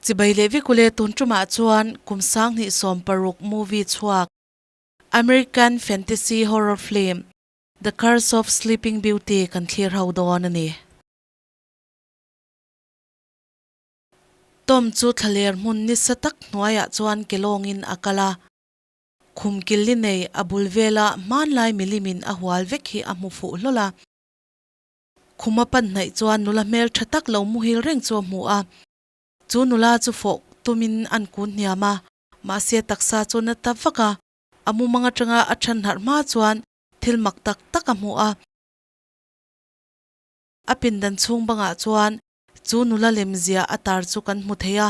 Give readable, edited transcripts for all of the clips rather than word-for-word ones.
Chibai leh vek ule tun tumah chuan kum 2016 movie chhuak American fantasy horror film The Curse of Sleeping Beauty kan thlir ho dawn a ni. Tom chu thlaler hmun nisa tak hnuaiah chuan ke lawngin a kal a, khum killi nei a bul vela hmanlai milimin a hual vek hi a hmu fuh hlawl a. Khuma pan hnaih chuan nula hmel tha tak lo muhil reng chu a hmu a, chu nula chu fawh tumin an kun hniam a, mahse taksa chu na ta vak a, a mumang atanga a than harh hma chuan thil mak tak tak a hmu a. A pindan chhung bangah chuan chu nula lemzia a tar chu kan hmu thei a,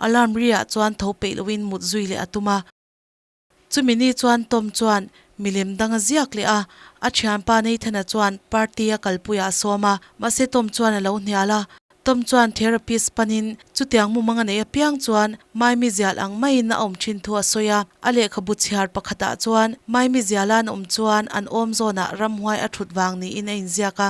alarm ri ah chuan tho peih loin mut zui leh a tum a. Chumi ni chuan Tom chuan milem dang a ziak leh a, a thianpa Nathan-a chuan party a kalpuiah a sawm a, mahse Tom chuan a lo hnial a. Tom chuan therapist panin chutiang mumang a neih apiang chuan Maimi zial ang maiin a awm thin thu a sawi a, a lehkhabu chhiar pakhatah chuan Maimi ziala an awm chuan an awm zawnah ramhuai a thut vang niin a inziak a.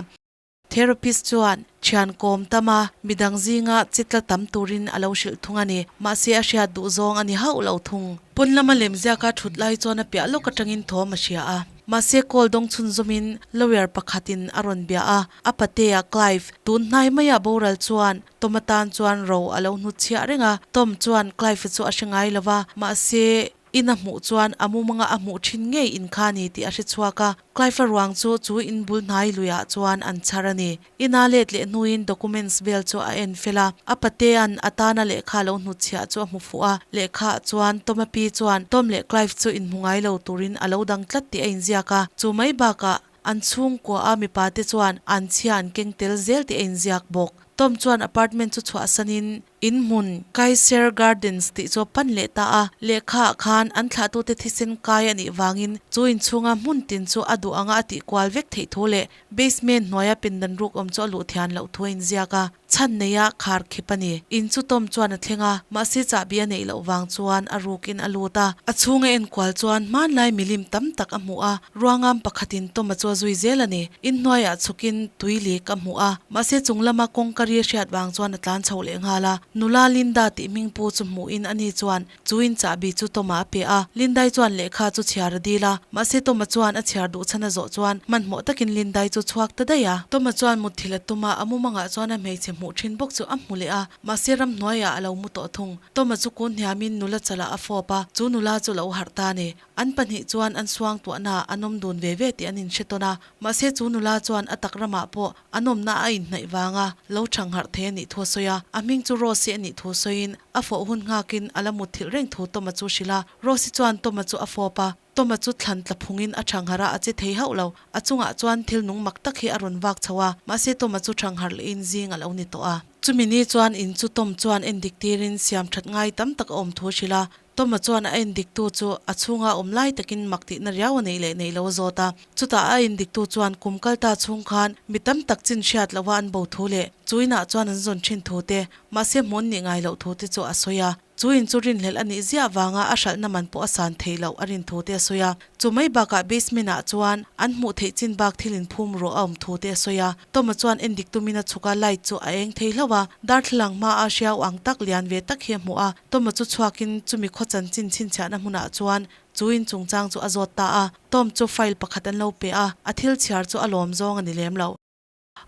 Therapist chuan thian kawm tam a, midang zinga chitla tam turin a lo hrilh thung a ni. Mahse a hriat duh zawng a ni hauh lo thung. Pawn lama lemziaka thut lai chuan a piah lawk atangin thawm a hria a. Mahse call dawng chhunzawmin lawyer pakhatin a rawn bia a, a patea Clive tun hnai maia boral chuan Tom atan chuan ro a lo hnutchhiah reng a. Tom chuan Clive chu a hre ngai lo va, mahse In a hmuh chuan a mumanga a hmuh thin ngei in kha ni tih a hre chhuak a, Clive-a ruang chu chu in bul hnai luiah chuan an chhar a ni. Ina let leh hnuin documents vel chu a en fel a, a patea'n a tana lehkha lo hnutchhiah chu a hmu fuh a, lehkhaah chuan Tom-a pi chuan Tom leh Clive chu inhmu ngai lo turin a lo dang tlat tih a inziak a, chu mai bakah an chhungkua a mipa te chuan an chhia an keng tel zel tih a inziak bawk. Tom chuan apartment chu chhuahsanin In hmun, Kaiser Gardens tih chu a pan leh ta a, lehkha ah khan an thlahtute thisen kai a nih vangin chu inchhunga hmun tin chu a duh anga a tih kual vek theih thu leh basement hnuaia pindan ruk awm chu a luh thian loh thu a inziak a, chhan neia khar khip a ni. In chu Tom chuan a thleng a, mahse chahbi a neih loh vang chuan a rukin a lut a. A chhunga enkual chuan hmanlai milim tam tak a hmu a, Ruangam pakhatin Toma chu a zui zel a ni. Inhnuaiah chhukin tui lik a hmu a, mahse chung lama kawngka ri a hriat vang chuan a tlan chho leh nghal a. Nula Linda tih hming pu chu hmuhin ani chuan chu in chahbi chu Toma a pe a. Lindai chuan lehkha chu chhiar a dil a, mahse Toma chuan a chhiar duh chhan a zawh chuan hmanhmawh takin Lindai chu chhuak ta daih a. Toma chuan mutthil a tum a, a mumangah chuan a hmeichhe hmuh thin bawk chu a hmu leh a, mahse ramhnuaiah a lo mu tawh thung. Toma chu kun hniamin nula chalah a fawp a, chu nula chu lo harh ta a ni. An pahnih chuan an suang tuahna an awm dun ve ve tih an inhre tawn a, mahse chu nula chuan a tak ramah pawh an awmna a inhnaih vanga lo chhang harh thei a nih thu a sawi a. A hming chu Rose-i a nih thu sawiin a fawh hun nghakin a la mutthilh reng thu Toma chu hrilh a. Rose-i chuan Toma chu a fawp a, Toma chu thlan tla phungin a chhang harh a, a che thei hauh lo. A chungah chuan thil nung mak tak hi a rawn vak chho a, mahse Toma chu chhang harh lehin zing a lo ni tawh a. Chumi ni chuan in chu Tom chuan endik tirin siam that ngai tam tak a awm thu a hrilh a. Toma chuan a endiktu chu a chhunga awm lai takin mak tihna riau a neih leh neih lo a zawt a. Chutah a endiktu chuan kum kal ta chhung khan mi tam tak chin hriat loha an bo thu leh chu inah chuan an zawn thin thu te, mahse hmuan nih ngai loh thu te chu a sawi a. Chu in chu rinhlelh a nih ziah vanga a hralhna man pawh a san theih loh a rin thu te a sawi a. Chu mai bakah basement ah chuan an hmuh theih chin bak thil inphum ruah a awm thu te a sawi a. Toma chuan endik tumin a chhuk a, light chu a eng thei hlauh a, darthlalang hmaa hriau ang tak lian ve tak hi a hmu a. Toma chu chhuakin chumi khaw chanchin chhinchhiahna hmunah chuan chu in chungchang chu a zawt ta a. Tom chu file pakhat an lo pe a, a thil chhiar chu a lawm zawng a ni lem lo.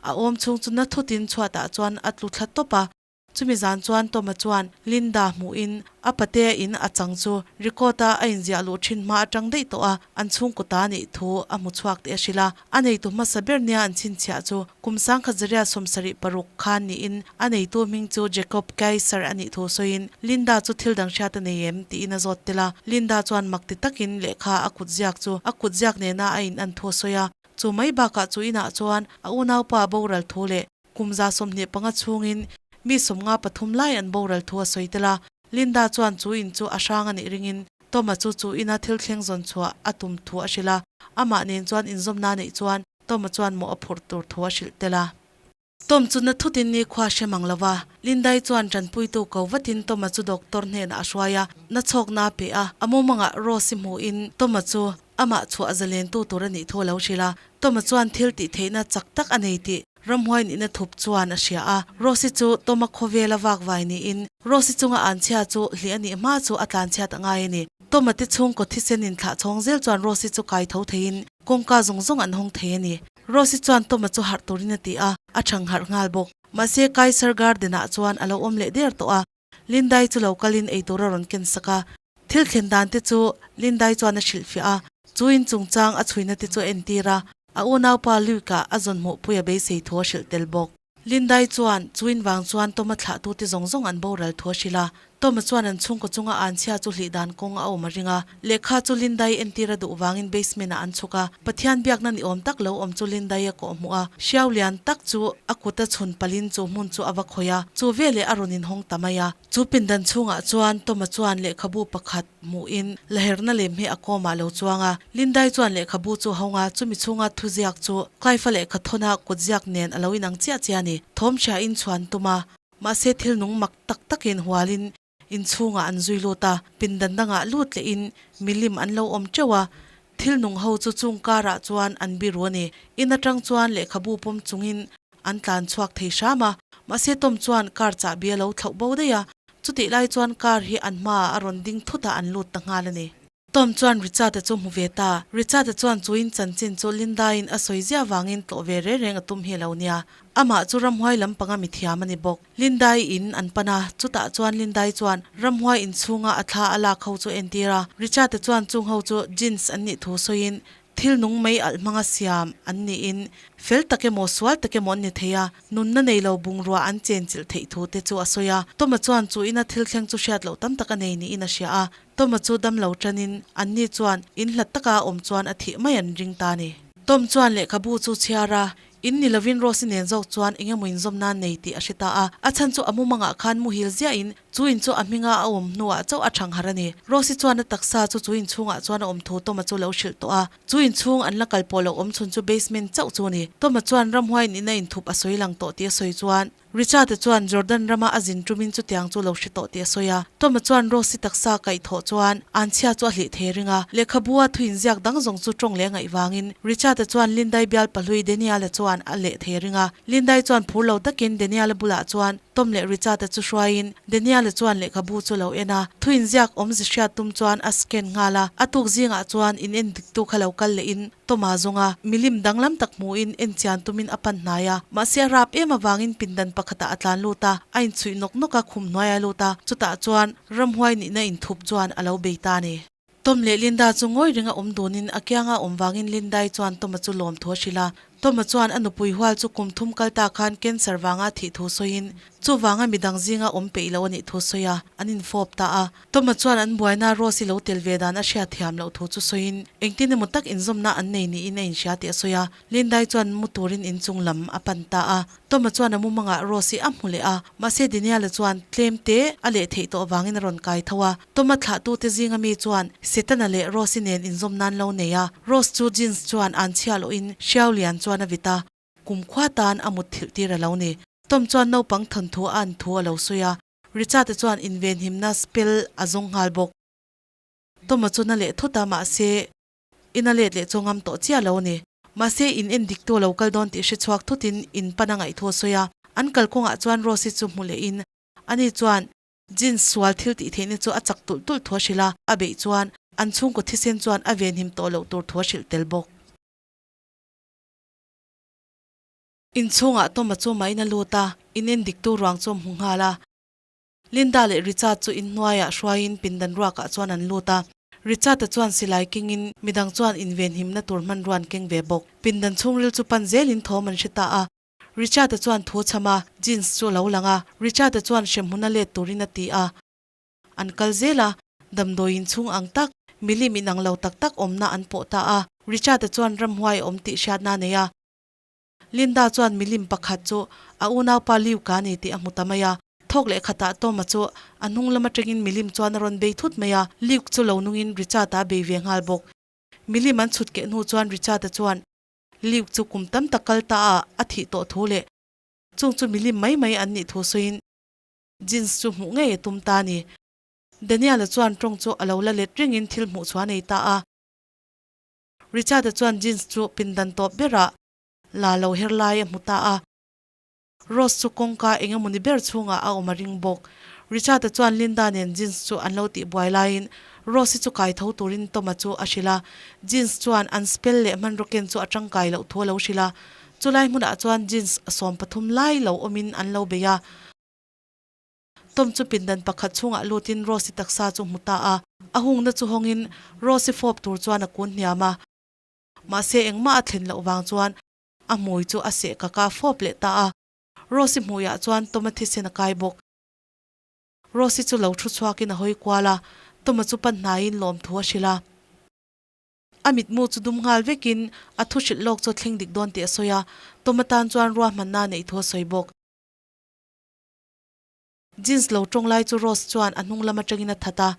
A awm chhung chu na thutin chhuatah chuan a tlu thla tawp a. Chumi zan chuan Toma chuan Linda hmuhin a patea in a chang chu record a a inziah luh thin hma atang daih tawh a, an chhungkaw ta nih thu a hmu chhuak tih a hrilh a. A neitu hmasa ber nia an chhinchhiah chu kum 1976 khan niin a neitu hming chu Jacob Kaiser a nih thu sawiin Linda chu thil dang hriat a nei em tiin a zawt tel a. Linda chuan mak ti takin lehkha a kutziak chu a kutziak nena a in an thu a sawi a. Chu mai bakah chu inah chuan a unaupa boral thu leh Kum 25 chhungin mi 53 lai an boral thu a sawi tel a, Linda chuan chu in chu a hrang a nih ringin Toma chu chu ina thil thleng zawn chhuah a tum thu a hrilh a, amah nen chuan inzawmna neih chuan Toma chuan mawh a phurh tur thu a hrilh tel a. Tom chu na thutin ni khua hre mang lo va, Lindai chuan tanpuitu ko vatin Toma chu doctor hnenah a hruai a, na chhawkna a pe a, a mumangah Rose-i hmuhin Toma chu amah chhuah zalentu tur a nih thu a lo hrilh a, Toma chuan thil tih theihna chak tak a nei tih. Ramhuai nihna thup chuan a hria a. Rose-i chu Tom-a khawvela vakvai niin Rose-i chunga anchhia chu hlih a nih hma chu a tlanchhiat a ngai a ni. Tom-a te chhungkaw thisen inthlah chhawng zel chuan Rose-i chu kai tho theiin kawngka zawng zawng an hawng thei a ni. Rose-i chuan Tom-a chu harh turin a ti a, a chhang harh nghal bawk. Mahse Kaiser Garden-ah chuan a lo awm leh der tawh a. Lindai chu lo kalin eitur a rawn ken sak a. Thil thlen dan te chu Lindai chuan a hrilhfiah a, chu in chungchang a chhuina te chu a entir a, a unaupa Luke-a a zawn hmuhpui a beisei thu a hrilh tel bawk. Lindai chuan chu in vang chuan Tom-a thlahtu te zawng zawng an boral thu a hrilh a, Tom-a chuan an chhungkaw chunga anchhia chu hlih dan kawng a awm a ring a, lehkha chu Lindai entir a duh vangin basement ah an chhuk a, Pathian biakna ni awm tak lo awm chu Lindai a kawh hmuh a, hriau lian tak chu a kut a chhun palhin chu hmun chu a va khawih a, chu veleh a rawn inhawng ta mai a. Chu pindan chhungah chuan Tom-a chuan lehkhabu pakhat hmuhin laherna lem hi a kawmah lo chuang a, Lindai chuan lehkhabu chu hawng a, chumi chhunga thuziak chu Clive-a lehkha thawna kutziak nen a lo inang chiah chiah a ni. Thawm hria in chhuan tum a, mahse thil nung mak tak takin hualin inchhungah an zui lut a, pindan dangah lut lehin milim an lo awm teuh a, thil nung ho chu chung karah chuan an biru a ni. In atang chuan lehkhabu pawm chungin an tlan chhuak thei hram a, mahse Tom chuan car chahbi a lo thlauh bo daih a, chutih lai chuan car hi an hmaah a rawn ding thut a, an lut ta nghal a ni. Tom chuan Richard-a chu hmu ve ta. Richard-a chuan chuin chanchin chu Linda-in a sawi ziah vangin tlawh ve reng reng a tum hi a lo nia. Amah chu ramhuai lampanga mithiam a ni bawk. Linda-i in an pan a, chutah chuan Linda-i chuan ramhuai inchhunga a thla a lak ho chu a entir a. Richard-a chuan chung ho chu jeans an nih thu sawiin Thil nung mai alh hmanga siam an niin fel tak emaw sual tak emaw an ni thei a, nunna nei lo bungrua an chenchilh theih thu te chu a sawi a. Toma chuan chu ina thil thleng chu hriat loh tam tak a nei niin a hria a. Toma chu dam lo tanin anni chuan in hlat taka a awm chuan a thih mai an ring ta a ni. Tom chuan lehkhabu chu chhiar a, In ni lovin Rose-i nen zawk chuan eng emaw inzawm nan nei tih a hre ta a. A chhan chu a mumangah khan muhil ziahin chu in chu a hminga a awm hnuah chauh a thang harh a ni. Rose-i chuan a taksa chu chu in chhungah chuan a awm thu Tom-a chu lo hrilh tawh a. Chu in chhung an la kal pawh lo awm chhun chu basement chauh chu a ni. Tom-a chuan ramhuai nihna inthup a sawi lang tawh tih a sawi chuan Richard-a chuan Jordan rama a zin tumin chutiang chu lo hre tawh tih a sawi a. Tom-a chuan Rose-i taksa kaih thawh chuan anchhia chu a hlih thei ring a. Lehkhabu-a thu inziak dang zawng chu tawng leh a ngaih vangin Richard-a chuan Lindai bial pahlui Daniel-a chuan a leh thei ring a. Lindai chuan phur lo takin Daniel-a bulah chuan Tom leh Richard-a chu hruaiin Daniel-a chuan lehkhabu chu lo en a. Thu inziak awmze hriat tum chuan a scan nghal a. A tuk zingah chuan in en diktu kha lo kal lehin Toma zawnga milim danglam tak hmuhin en chian tumin a pan hnai a, mahse a rap em avangin pindan pakhatah a tlan lut a, a inchhuih nawk nawk a, khum hnuai a lut a, chutah chuan ramhuai nihna inthup chuan a lo bei ta a ni. Tom leh Linda chu ngawi ringa awm dunin a kianga awm vangin Lindai chuan Toma chu lawm thu a hrilh a, Toma chuan a nupui hual chu kum thum kal ta khan cancer vanga thih thu sawiin chuvanga midang zinga awm peih lo a nih thu sawi a, an infawp ta a. Toma chuan an buaina Rose-i lo tel ve dan a hriat thiam loh thu chu sawiin engtin emaw tak inzawmna an nei niin a inhria tih a sawi a. Lindai chuan mu turin inchung lam a pan ta a. Toma chuan a mumangah Rose-i a hmu leh a, mahse Daniel-a chuan tlem te a leh theih tawh avangin a rawn kai tho a. Toma thlahtute zinga mi chuan Setana leh Rose-i nen inzawm nan lo nei a. Rose chu jeans chuan an chhia lohin hriau lian chuan a vit a, kumkhua tan a mut thilh tir a lo ni. Tom chuan naupang thawnthu a an thu a lo sawi a, Richard-a chuan invenhimna spell a zawng nghal bawk. Tom-a chu na leh thut a, mahse in a let leh chu ngam tawh chiah lo a ni. Mahse in en diktu a lo kal dawn tih hre chhuak thutin in pan a ngaih thu a sawi a. An kalkawngah chuan Rose-i chu hmu lehin ani chuan Jeans sual thil tih theihna chu a chak tulh tulh thu a hrilh a, a beih chuan an chhungkaw thisen chuan a venhim tawh loh tur thu a hrilh tel bawk. Inchhungah Tom-a chu mahin a lut a, in en diktu ruang chu a hmu nghal a. Linda leh Richard chu inhnuaiah hruaiin pindan ruakah chuan an lut a. Richard-a chuan silai kengin midang chuan invenhimna tur hmanrua an keng ve bawk. Pindan chhungril chu pan zelin thawm an hre ta a. Richard-a chuan thu chham a, jeans chu a lo lang a. Richard-a chuan hremhmun a let turin a ti a. An kal zel a, damdawi inchhung ang tak, milim inang lo tak tak awmna an pawh ta a. Richard-a chuan ramhuai a awm tih hriatna a nei a. Linda chuan milim pakhat chu a unaupa Luke-a a ni tih a hmu ta mai a. Thawk leh khatah Tom-a chu a hnung lam atangin milim chuan a rawn bei thut mai a, Luke chu lo nungin Richard-a a bei ve nghal bawk. Milim an chhut keh hnu chuan Richard-a chuan Luke chu kum tam tak kal ta a a thih tawh thu leh chung chu milim mai mai an nih thu sawiin Jeans chu hmuh ngei a tum ta a ni. Daniel-a chuan tawng chu a lo la let rengin thil hmuh chhuah a nei ta a. Richard-a chuan Jeans chu pindan tawp berah la lo her lai a hmu ta a. Rose chu kawngka eng emawni ber chhungah a awm a ring bawk. Richard-a chuan Linda nen Jeans chu an lo tih buai laiin Rose-i chu kai tho turin Tom-a chu a hrilh a. Jeans chuan an spell leh hmanraw ken chu a tangkai loh thu a lo hrilh a. Chulai hmunah chuan Jeans 13 lai lo awmin an lo bei a. Tom chu pindan pakhat chhungah lutin Rose-i taksa chu hmu ta a. A hungna chu hawngin Rose-i fawp tur chuan a kun hniam a. Mahse engmah a thlen loh vang chuan a hmui chu a seh kaka fawp leh ta a. Rose-i hmuiah chuan Tom-a thisen a kai bawk. Rose-i chu lo thu chhuakin a hawi kual a, Tom-a chu pan hnaiin lawmthu a hrilh a. A mitmu chu dum nghal vekin a thu hrilh lawk chu a thleng dik dawn tih a sawi a, Tom-a tan chuan ruahmanna a neih thu a sawi bawk. Jeans lo tawng lai chu Rose chuan a hnung lam atangin a that a.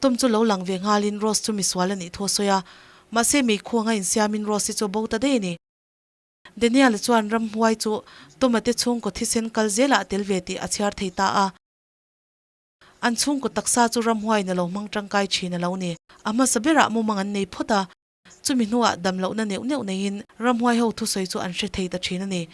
Tom chu lo lang ve nghalin Rose chu misual a nih thu a sawi a, mahse meikhuang a insiamin Rose-i chu a bo ta daih a ni. Daniel-a chuan ramhuai chu Tom-a te chhungkaw thisen kal zelah a tel ve tih a chhiar thei ta a. An chhungkaw taksa chu ramhuaiin a lo hmang tangkai thin a lo ni. A hmasa berah mumang an nei phawt a, chumi hnuah damlohna neuh neuh neiin ramhuai ho thusawi chu an hre thei ta thin a ni.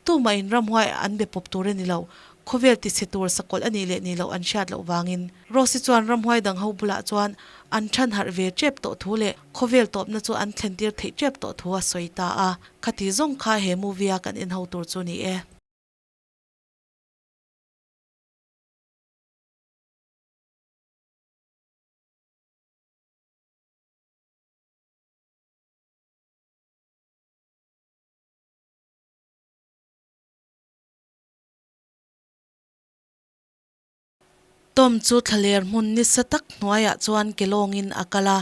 Tumah in ramhuai an be pawp tur a ni lo, khawvel tichhe tur sakawlh a nih leh nih loh an hriat loh vangin. Rose chuan ramhuai dang ho bulah chuan an than harh ve tep tawh thu leh khawvel tawpna chu an thlen tir theih tep tawh thu a sawi ta a, khati zawng kha he movie a kan en ho tur chu ni e. Tom chu thlaler hmun nisa tak hnuaiah chuan ke lawngin a kal a,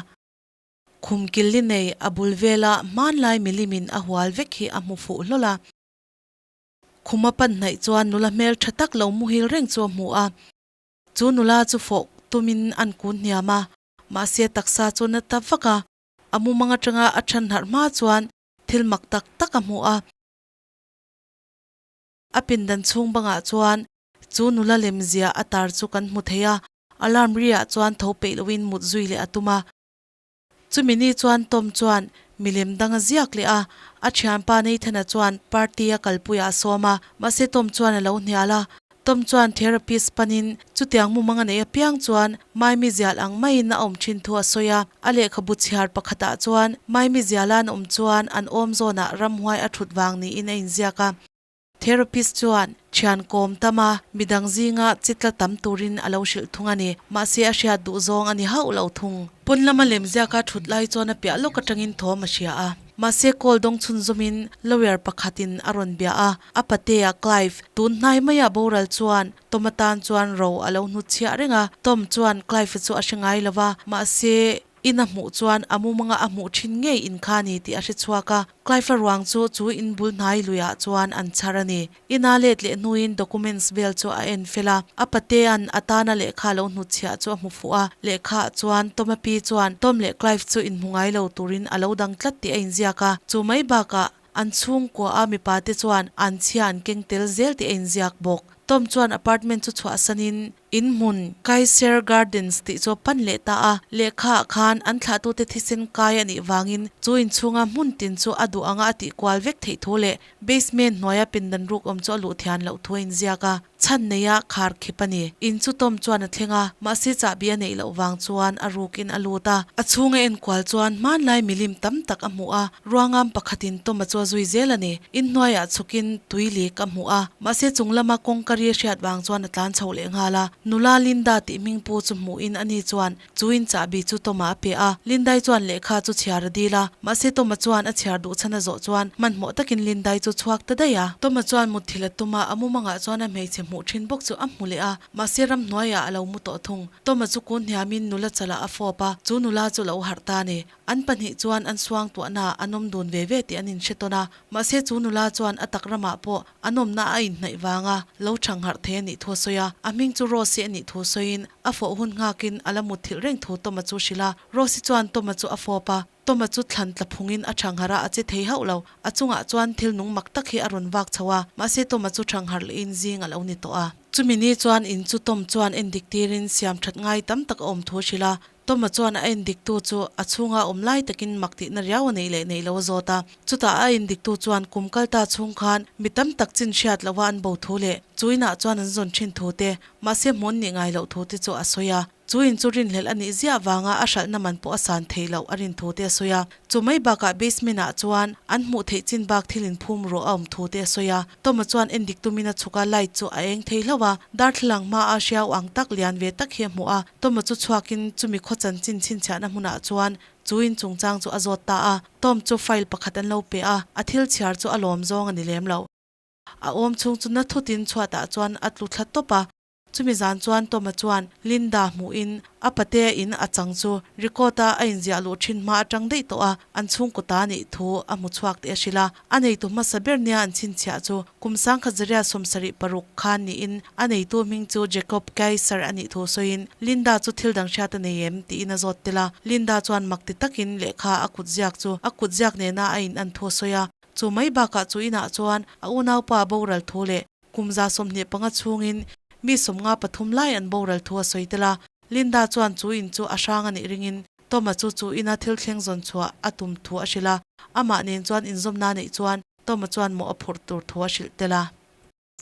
khum killi nei a bul vela hmanlai milimin a hual vek hi a hmu fuh hlawl a. Khuma pan hnaih chuan nula hmel tha tak lo muhil reng chu a hmu a, chu nula chu fawh tumin an kun hniam a, mahse taksa chu na ta vak a, a mumang atanga a than harh hma chuan thil mak tak tak a hmu a. A pindan chhung bangah chuan chu nula lem zia a tar chu kan hmu thei a, alarm ri ah chuan tho peih loin mut zui leh a tum a. Chumi ni chuan Tom chuan milem dang a ziak leh a, a thianpa Nathan-a chuan party a kalpuiah a sawm a, mahse Tom chuan a lo hnial a. Tom chuan therapist panin chutiang mumang a neih apiang chuan Maimi zial ang maiin a awm thin thu a sawi a. A lehkhabu chhiar pakhatah chuan Maimi ziala an awm chuan an awm zawnah ramhuai a thut vang niin a inziak a. Therapist chuan thian kawm tam a, midang zinga chitla tam turin a lo hrilh thung a ni. Mahse a hriat duh zawng a ni hauh lo thung. Pawn lama lemziaka thut lai chuan a piah lawk atangin thawm a hria a. Mahse call dawng chhunzawmin lawyer pakhatin a rawn bia a, a patea Clive tun hnai maia boral chuan Tom atan chuan ro a lo hnutchhiah reng a. Tom chuan Clive chu a hre ngai lo va, mahse in a hmuh chuan a mumanga a hmuh thin ngei in kha ni tih a hre chhuak a. Clive-a ruang chu chu in bul hnai luiah chuan an chhar a ni. Ina let leh hnuin documents vel chu a en fel a, a patea'n a tana lehkha lo hnutchhiah chu a hmu fuh a, lehkhaah chuan Tom-a pi chuan Tom leh Clive chu inhmu ngai lo turin a lo dang tlat tih a inziak a, chu mai bakah an chhungkua a mipa te chuan an chhia an keng tel zel tih a inziak bawk. Tom chuan apartment chu chhuahsanin Inhmun, Kaiser Gardens tih chu a pan leh ta a, lehkhaah khan an thlahtute thisen kai a nih vangin chu inchhunga hmun tin chu a duh anga a tih kual vek theih thu leh basement hnuaia pindan ruk awm chu a luh thian loh thu a inziak a, chhan neia khar khip a ni. In chu Tom chuan a thleng a, mahse chahbi a neih loh vang chuan a rukin a lut a. A chhunga enkual chuan hmanlai milim tam tak a hmu a, Ruangam pakhatin Toma chu a zui zel a ni. Inhnuaiah chhukin tui lik a hmu a, mahse chung lama kawngka ri a hriat vang chuan a tlan chho leh nghal a. Nula Linda tih hming pu chu hmuhin ani chuan chu in chahbi chu Toma a pe a. Lindai chuan lehkha chu chhiar a dil a, mahse Toma chuan a chhiar duh chhan a zawh chuan hmanhmawh takin Lindai chu chhuak ta daih a. Toma chuan mutthil a tum a, a mumangah chuan a hmeichhe hmuh thin bawk chu a hmu leh a, mahse ramhnuaiah a lo mu tawh thung. Toma chu kun hniamin nula chalah a fawp a, chu nula chu lo harh ta a ni. An pahnih chuan an suang tuahna an awm dun ve ve tih an inhre tawn a, mahse chu nula chuan a tak ramah pawh an awmna a inhnaih vanga lo chhang harh thei a nih thu a sawi a. A hming chu Rose-i a nih thu sawiin a fawh hun nghakin a la mutthilh reng thu Toma chu hrilh a. Rose-i chuan Toma chu a fawp a, Toma chu thlan tla phungin a chhang harh a, a che thei hauh lo. A chungah chuan thil nung mak tak hi a rawn vak chho a, mahse Toma chu chhang harh lehin zing a lo ni tawh a. Chumi ni chuan in chu Tom chuan endik tirin siam that ngai tam tak a awm thu a hrilh a. Tom-a chuan a endiktu chu a chhunga awm lai takin mak tihna riau a neih leh neih lo a zawt a. Chutah a endiktu chuan kum kal ta chhung khan mi tam tak chin hriat loha an bo thu leh chu inah chuan an zawn thin thu te, mahse hmun nih ngai loh thu te chu a sawi a. Chu in chu rinhlelh a nih ziah vanga a hralhna man pawh a san theih loh a rin thu te a sawi a. Chu mai bakah basement ah chuan an hmuh theih chin bak thil inphum ruah a awm thu te a sawi a. Tom-a chuan endik tumin a chhuk a, light chu a eng thei hlauh a, darthlalang hmaa hriau ang tak lian ve tak hi a hmuh a. Tom-a chu chhuakin chumi khaw chanchin chhinchhiahna hmunah chuan chu in chungchang chu a zawt ta a. Tom chu file pakhat an lo pe a, a thil chhiar chu a lawm zawng a ni lem lo. A awm chhung chu na thutin chhuatah chuan a tlu thla tawp a. Chumi zan chuan Tom-a chuan Linda hmuhin a pate in a chang chu record a a inziah luh thin hma atang daih tawh a, an chhungkaw ta nih thu a hmu chhuak tih a hrilh a. A neitu hmasa ber nia an chhinchhiah chu kum sangkhat zaria 76 khan niin a neitu hming chu Jacob Kaiser a nih thu sawiin Linda chu thil dang hriat a nei em tiin a zawt tel a. Linda chuan mak ti takin lehkha a kutziak chu a kutziak nena a in an thu a sawi a. Chu mai bakah chu inah chuan a unaupa boral thu leh Kum 25 chhungin mi 53 lai an boral thu a sawi tel a, Linda chuan chu in chu a hrang a nih ringin Tom-a chu chu ina thil thleng zawn chhuah a tum thu a hrilh a, amah nen chuan inzawmna neih chuan Tom-a chuan mawh a phurh tur thu a hrilh tel a.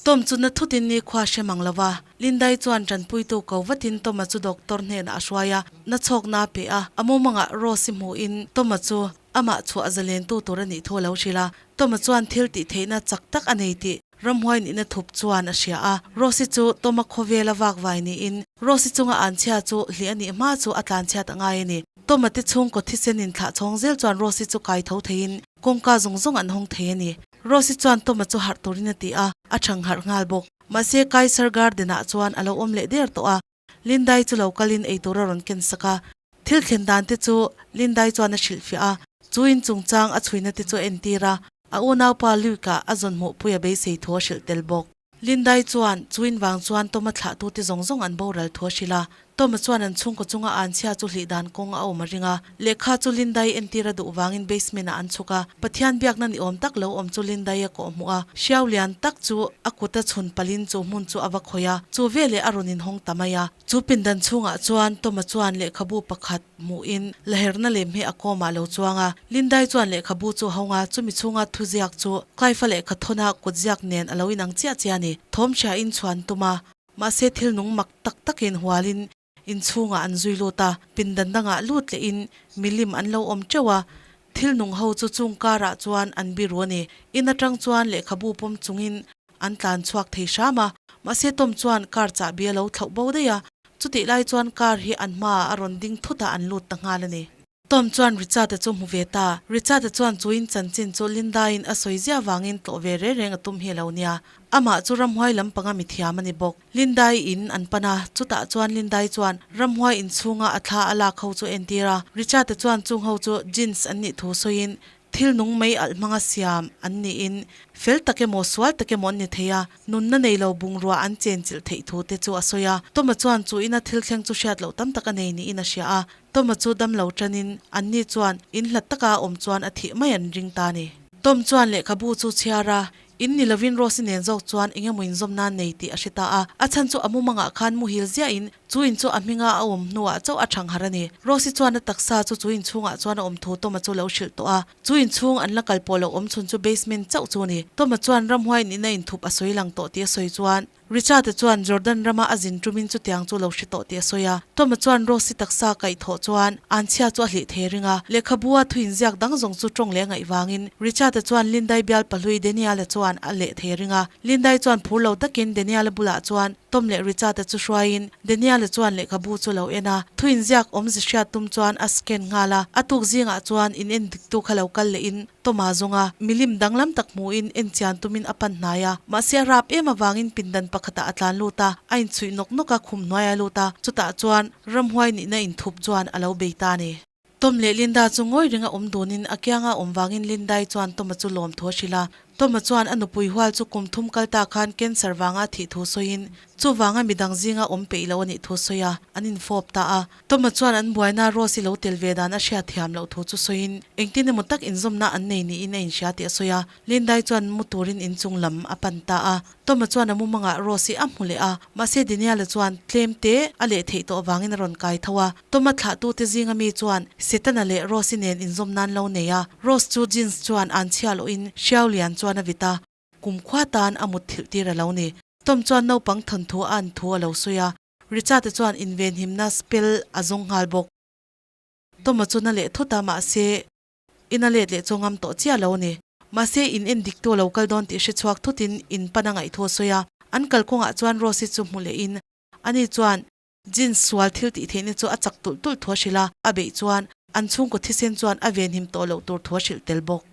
Tom chu na thutin ni khua hre mang lo va, Linda-i chuan tanpuitu ko vatin Tom-a chu doctor hnenah a hruai a, na chhawkna a pe a, a mumangah Rose-i hmuhin Tom-a chu amah chhuah zalentu tur a nih thu a lo hrilh a, Tom-a chuan thil tih theihna chak tak a nei tih Ramhuai nihna thup chuan a hria a, Rosy chu Toma khawvela vakvai niin Rosy chunga an chhia chu hlih a nih hma chu a tlanchhiat a ngai a ni. Toma te chhungkaw thisen inthlah chhawng zel chuan Rosy chu kai tho theiin kawngka zawng zawng an hawng thei a ni. Rosy chuan Toma chu harh turin a ti a, a chhang harh nghal bawk. Mahse Kaiser Garden-ah chuan a lo awm leh der tawh a, Lindai chu lo kalin eitur a rawn ken sak a. Thil thlen dan te chu Lindai chuan a hrilhfiah a, chu in chungchang a chhuina te chu a entir a, a unaupa Luke-a a zawn hmuhpui a beisei thu a hrilh tel bawk. Lindai chuan chu in vang chuan Tom-a thlahtute zawng zawng an boral thu a hrilh a, Tom-a chuan an chhungkaw chunga anchhia chu hlih dan kawng a awm a ring a, lehkha chu Lindai entir a duh vangin basement ah an chhuk a, Pathian biakna ni awm tak lo awm chu Lindai a kawh hmuh a, hriau lian tak chu a kut a chhun palhin chu hmun chu a va khawih a, chu veleh a rawn inhawng ta mai a. Chu pindan chhungah chuan Tom-a chuan lehkhabu pakhat hmuhin laherna lem hi a kawmah lo chuang a, Lindai chuan lehkhabu chu a hawng a, chumi chhunga thuziak chu Clive-a lehkhathawna kutziak nen a lo inang chiah chiah a ni. Thawm hriain chhuan tum a, mahse thil nung mak tak takin hualin Inchhungah an zui lut a, pindan dangah lut lehin milim an lo awm teuh a, thil nung ho chu chung karah chuan an biru a ni. In atang chuan lehkhabu pawm chungin an tlan chhuak thei hram a, mahse Tom chuan car chahbi a lo thlauh bo daih a, chutih lai chuan car hi an hmaah a rawn ding thut a an lut ta nghal a ni. Tom chuan Richard-a chu hmu ve ta. Richard-a chuan chuin chanchin chu Linda-in a sawi ziah vangin tlawh ve reng reng a tum hi a lo nia. Amah chu ramhuai lampanga mithiam a ni bawk. Linda-i in an pan a, chutah chuan Linda-i chuan ramhuai inchhunga a thla a lak ho chu a entir a. Richard-a chuan chung ho chu jeans an nih thu sawiin Thil nung mai alh hmanga siam an niin fel tak emaw sual tak emaw an ni thei a, nunna nei lo bungrua an chenchilh theih thu te chu a sawi a. Toma chuan chu ina thil thleng chu hriat loh tam tak a nei niin a hria a. Toma chu dam lo tanin anni chuan in hlat taka a awm chuan a thih mai an ring ta a ni. Tom chuan lehkhabu chu chhiar a, In ni lovin Rose-i nen zawk chuan eng emaw inzawm nan nei tih a hre ta a. A chhan chu a mumangah khan muhil ziahin chu in chu a hminga a awm hnuah chauh a thang harh a ni. Rose-i chuan a taksa chu chu in chhungah chuan a awm thu Tom-a chu lo hrilh tawh a. Chu in chhung an la kal pawh lo awm chhun chu basement chauh chu a ni. Tom-a chuan ramhuai nihna inthup a sawi lang tawh tih a sawi chuan Richard-a chuan Jordan rama a zin tumin chutiang chu lo hre tawh tih a sawi a. Tom-a chuan Rose-i taksa kaih thawh chuan anchhia chu a hlih thei ring a. Lehkhabu-a thu inziak dang zawng chu tawng leh a ngaih vangin Richard-a chuan Lindai bial pahlui Daniel-a chuan a leh thei ring a. Lindai chuan phur lo takin Daniel-a bulah chuan Tom leh Richard-a chu hruaiin Daniel-a chuan lehkhabu chu lo en a. Thu inziak awmze hriat tum chuan a scan nghal a. A tuk zingah chuan in en diktu kha lo kal lehin Toma zawnga milim danglam tak hmuhin enchian tumin a pan hnai a, mahse a rap em avangin pindan pakhatah a tlan lut a, a inchhuih nawk nawk a, khum hnuai a lut a, chutah chuan ramhuai nihna inthup chuan a lo bei ta a ni. Tom leh Linda chu ngawi ringa awm dunin a kianga awm vangin Lindai chuan Toma chu lawm thu a hrilh a. Toma chuan a nupui hual chu kum thum kal ta khan cancer vanga a thih thu sawiin. Chuvanga midang zinga awm peih lo a nih thu sawi a, an infawp ta a. Toma chuan an buaina Rose-i lo tel ve dan a hriat thiam loh thu chu sawiin engtin emaw tak inzawmna an nei niin a inhria tih a sawi a. Lindai chuan mu turin inchung lam a pan ta a. Toma chuan a mumangah Rose-i a hmu leh a, mahse Daniel-a chuan tlem te a leh theih tawh vangin a rawn kai tho a. Toma thlahtute zinga mi chuan Setana leh Rose-i nen inzawm nan lo nei a. Rose chu jeans chuan an chhia lohin hriau lian chuan a vit a, kumkhua tan a mut thilh tir a lo ni. Tom chuan naupang thawnthu a an thu a lo sawi a, Richard-a chuan invenhimna spell a zawng nghal bawk. Tom-a chu na leh thut a, mahse In a let leh chu ngam tawh chiah lo a ni. Mahse, in en diktu a lo kal dawn tih hre chhuak thutin in pan a ngaih thu a sawi a. An kalkawngah chuan Rose-i chu hmu lehin ani chuan jeans sual thil tih theihna chu a chak tulh tulh thu a hrilh a, a beih chuan an chhungkaw thisen chuan a venhim tawh loh tur thu a hrilh tel bawk.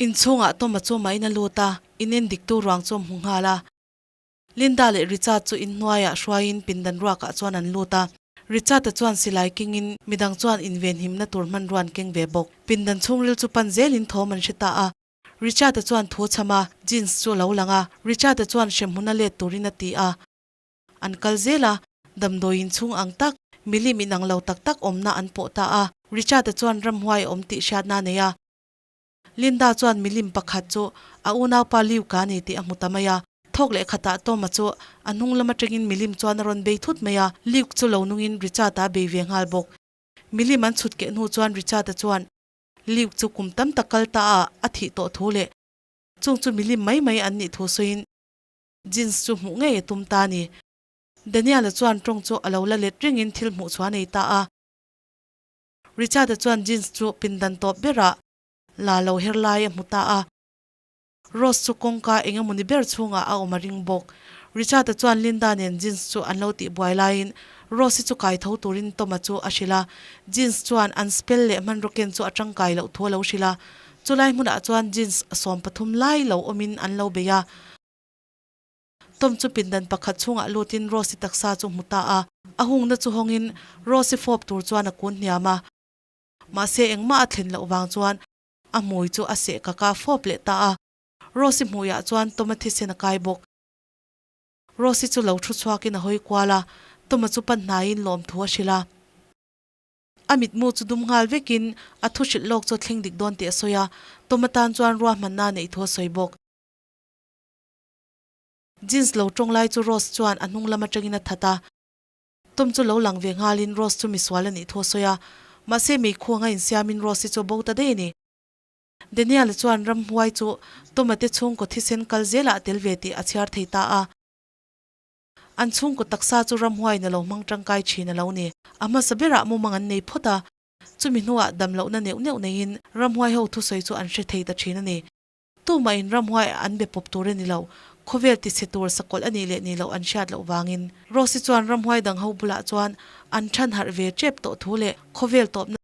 Inchhungah Tom-a chu mahin a lut a, in en diktu ruang chu a hmu nghal a. Linda leh Richard chu inhnuaiah hruaiin pindan ruakah chuan an lut a. Richard-a chuan silai kengin midang chuan invenhimna tur hmanrua an keng ve bawk. Pindan chhungril chu pan zelin thawm an hre ta a. Richard-a chuan thu chham a, jeans chu a lo lang a. Richard-a chuan hremhmun a let turin a ti a. An kal zel a, damdawi inchhung ang tak, milim inang lo tak tak awmna an pawh ta a. Richard-a chuan ramhuai a awm tih hriatna a nei a. Linda chuan milim pakhat chu a unaupa Luke-a ni tih a hmu ta mai a. Thawk leh khatah Tom-a chu a hnung lam atangin milim chuan a rawn bei thut mai a, Luke chu lo nungin Richard-a a bei ve nghal bawk. Milim an chhut keh hnu chuan Richard-a chuan Luke chu kum tam tak kal ta a a thih tawh thu leh chung chu milim mai mai an nih thu sawiin jeans chu hmuh ngei a tum ta a ni. Daniel-a chuan tawng chu a lo la let rengin thil hmuh chhuah a nei ta a. Richard-a chuan jeans chu pindan tawp berah la lo her lai a hmu ta a. Rose chu kawngka eng emawni ber chhungah a awm a ring bawk. Richard-a chuan Linda nen jeans chu an lo tih buai laiin Rose-i chu kai tho turin Tom-a chu a hrilh a. Jeans chuan an spell leh hmanraw ken chu a tangkai loh thu a lo hrilh a. Chulai hmunah chuan jeans 13 lai lo awmin an lo bei a. Tom chu pindan pakhat chhungah lutin Rose-i taksa chu hmu ta a. A hungna chu hawngin Rose-i fawp tur chuan a kun hniam a. Mahse engmah a thlen loh vang chuan a hmui chu a seh ka ka fawp leh ta a. Rose-i hmuiah chuan Tom-a thisen a kai bawk. Rose-i chu lo thu chhuakin a hawi kual a, Tom-a chu pan hnaiin lawmthu a hrilh a. A mitmu chu dum nghal vekin a thu hrilh lawk chu a thleng dik dawn tih a sawi a, Tom-a tan chuan ruahmanna a neih thu a sawi bawk. Jeans lo tawng lai chu Rose chuan a hnung lam atangin a that a. Tom chu lo lang ve nghalin Rose chu misual a nih thu a sawi a. Mahse meikhuang a insiamin Rose hi chu a bo ta daih a ni. Daniel-a chuan ramhuai chu Tom-a te chhungkaw thisen kal zelah a tel ve tih a chhiar thei ta a. An chhungkaw taksa chu ramhuaiin a lo hmang tangkai thin a lo ni. A hmasa berah mumang an nei phawt a. Chumi hnuah damlohna neuh neuh neiin ramhuai ho thusawi chu an hre thei ta thin a ni. Tumah in ramhuai an be pawp tur a ni lo, khawvel tichhe tur sakawlh a nih leh nih loh an hriat loh vangin. Rose-i chuan ramhuai dang ho bulah chuan an than harh ve tep tawh thu leh khawvel tawpna.